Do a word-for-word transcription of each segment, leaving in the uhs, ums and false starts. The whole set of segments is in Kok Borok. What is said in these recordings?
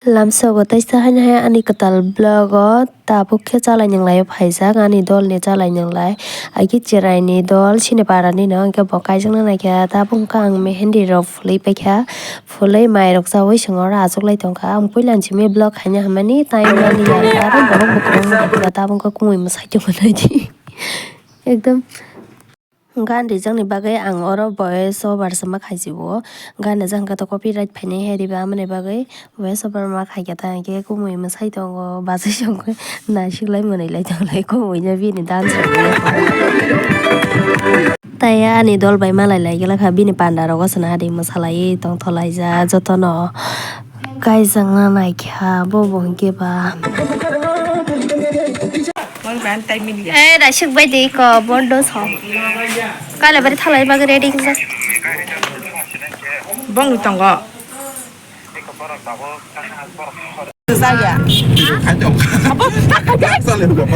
Lamsogo teisa haino hai ani kwtal vlog o tabuk khe chalai nwnglai o phaijak ani dol ni chalai nwnglai. Aiki chwrai ni dol chini para ni no hwnkhe bo kaijakna naikha tabuk hwnkhe ang mehendi rok phulwi paikha. Phulwi mai rok chaui swngo oro achuklai tongkha. Ang puila simi vlog khaina hwnmani time mani ya aro borok bo kwbangma tabuk hwnkhe kumui mwsai tongmani ekdom. Gan rijak ni bagwi ang oro voice over se ma khaijio. Gan rijak hwnkhe to copyright phainai hai riba, amoni bagwi voice over ma khaikha ta, hwnkhe kumui mwsai tongo, bachai songkhe naisik lai mwnwi lai tonglai, kumui no bini dance rok. Tai ani dol bai malai lai glak kha, bini panda rogo se nahadi mwsalai tongthok laijak jotono. Kaijakna naikha bobo hwnkhe ba. Eh, naisik bai de iko bondo so. Kala bari thalai bagwi ready kisa. Bong tongo. Saya.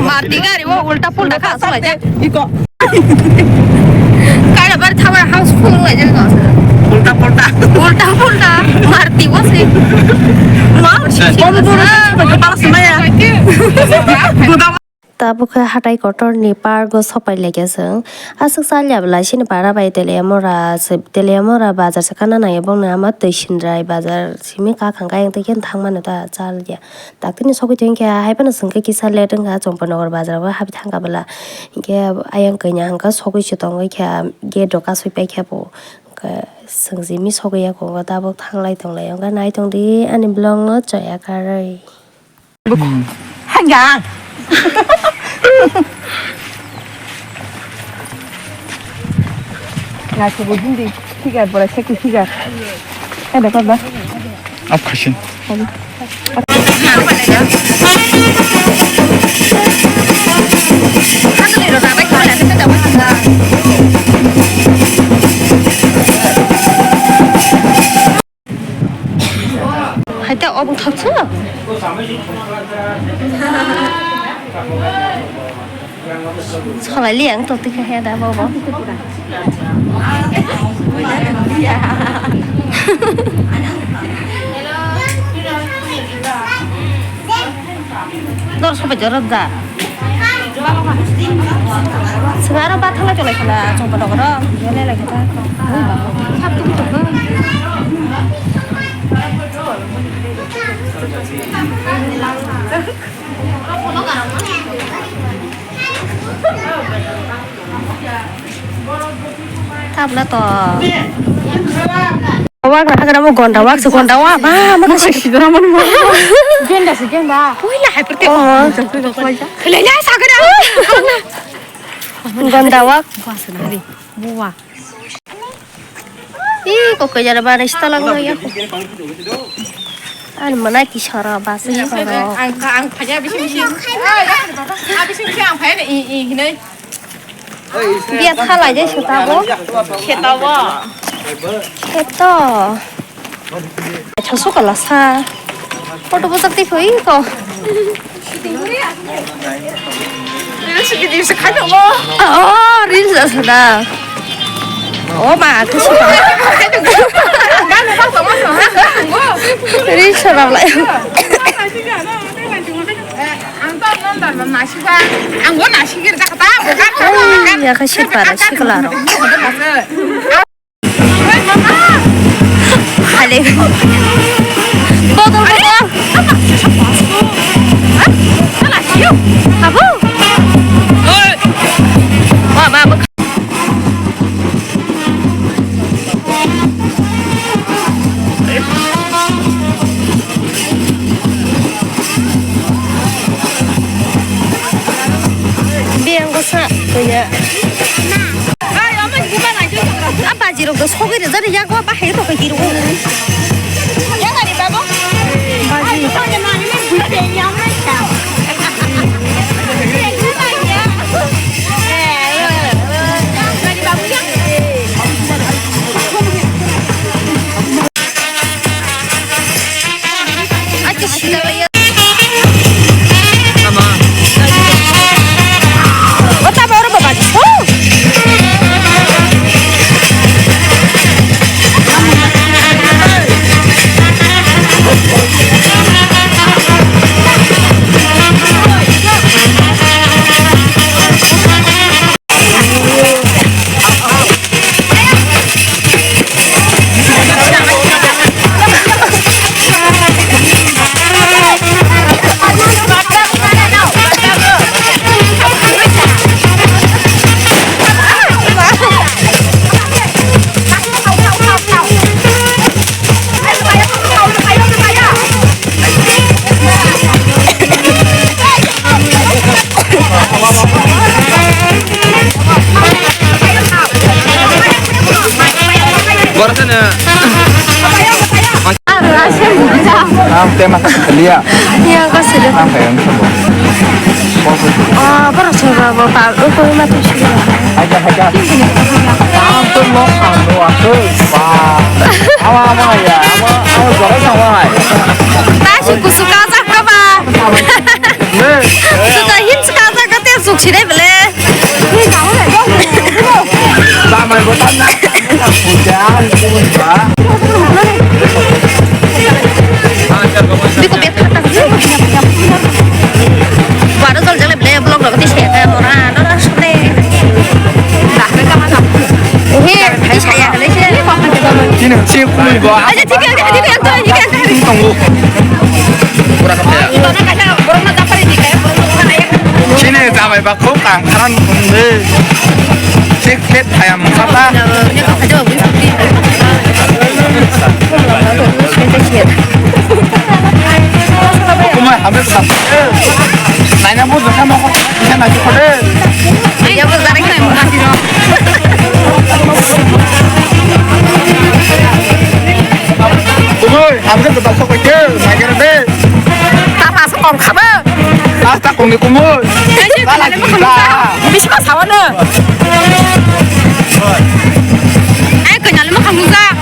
Mati gari wo ulta pulta kha aswk lai. Iko. Kala bari thabar house full lai jani ko. Ulta pulta. Ulta pulta. Marti wo se. Bom bom. Kepala semaya. Tabuk khe hatai kotor ni park o sopai laikha chwng. Aswk chalya belai chini para bai Teliamura se, Teliamura bazar se kana nai bongni ama twi sindrai bazar simi kakhang khe ayang twi khe thang mano ta chalya. Daktino sogwi tongkha hai phano chwng khe kisa late wngkha Champanagar bazar o habi thangkha bwla. Hinkhe ayang kanya hwnkha sogwi se tongwi kha gate rok kasui paikha bo. Hwnkhe chwng jimi sogwi ya kho tabuk thanglai tonglai wngkha naitongdi ani vlog no chaya karwi. Hanggang. Ngai sobo hindi figure bora seki figure. Ada apa ba? Apa sih? Hai ta obo thaksa? Salai li ang to tikha he da bobo. Dor sobai jorok da. Sengaro bathang lai tolai khala chongpa dogoro. Yole lai khala. Tabla to. Wak na hagra mo gonda wak se gonda wak ba mo se sidra mon mo. Genda se genda. Puila hai perte. Khilai na sagra. Gonda wak. Buwa. Ih, kok kejara ba resta lang ya. Ani mana kisara ba sih. Ang ang phaya bisi bisi. Bisi bisi ang phaya ni i i hinai. Biya thalai de seta bo. Seta bo. Seta. Chosu kala sa. Photo bojak tikho iko. Reels video se khai tongo. Oh, reels asada. Oh ma, khusi. Reels sarap lai. Ang to non dan non nasi ba. Ang go nasi kir ta kata. Ya khusi para sikla ro. Hale. Bodol, bodol. Abo? Oi. Wa, ma, ma. Biyang bwsa, kuya. A baji rok do sogwi rijak rijak o bahai rok khe rw. Yang ani babo? Baji. Ang tema liya. Iya, kau sudah. Ang kayak gitu. Oh, baru coba bapak. Oh, kau mati sudah. Aja, aja. Ang tuh mau, ang tuh, aku. Wah. Awa, awa, ya. Awa, awa, jorok, awa, hai. Tashi kusuka sakka ba. Suka hin suka sakka te suk sire bele. Tamai botan na. Biko bek khata. Waro jol jale bele vlog rok ti se ka mora no sute. He, ti saya le se. Chini si kumi ba. Aja thik hai, thik hai, thik hai, thik hai. Tongo. Pura kata. Chini tamai ba. Kok kang kharan mung de. Sik pet thayam sata. Kumai hamre sa. Naina bo jaka mo ko. Ina na ko de. Ya bo jare khai mo kasi no. Kumai hamre sa ko ke. Naikara de. Tapa so kom khabo. Asta kongni kumui. Bisi ma sawano. Ai, kanyala ma khamung jak.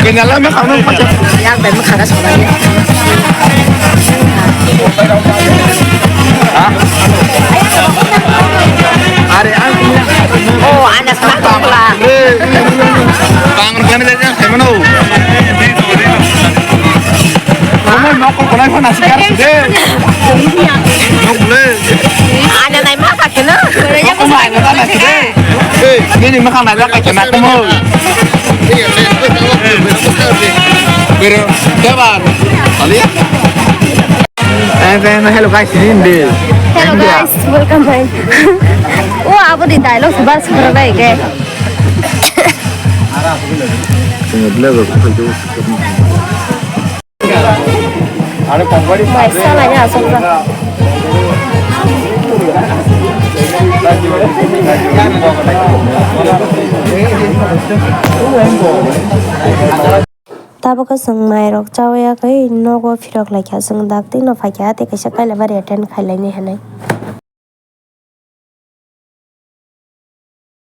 Kanyala ma khamung pacha. Yang bai ma khaga sawani. Ha? Are ang. Oh, ana sa tongla. Bang rwgani jajak khaimano. Omo nokol kolai phano sikar de. Nok le. Ana nai ma ka kheno. Nokol ma ana ta na de. Ei, nini ma khana ja ka khena komo. Pero, debar. Ali? Eh, eh, no, hello guys, ini Indi. Hello guys, welcome back. Oh, abo di dialogue sebar sebar baik eh. Bai, salai ni aswk jak. Tabuk chwng mairok chaui yakui nogo phirok laikha, chwng dakti no phaikha tei kaisa Kailabari attend khailaini hinwi.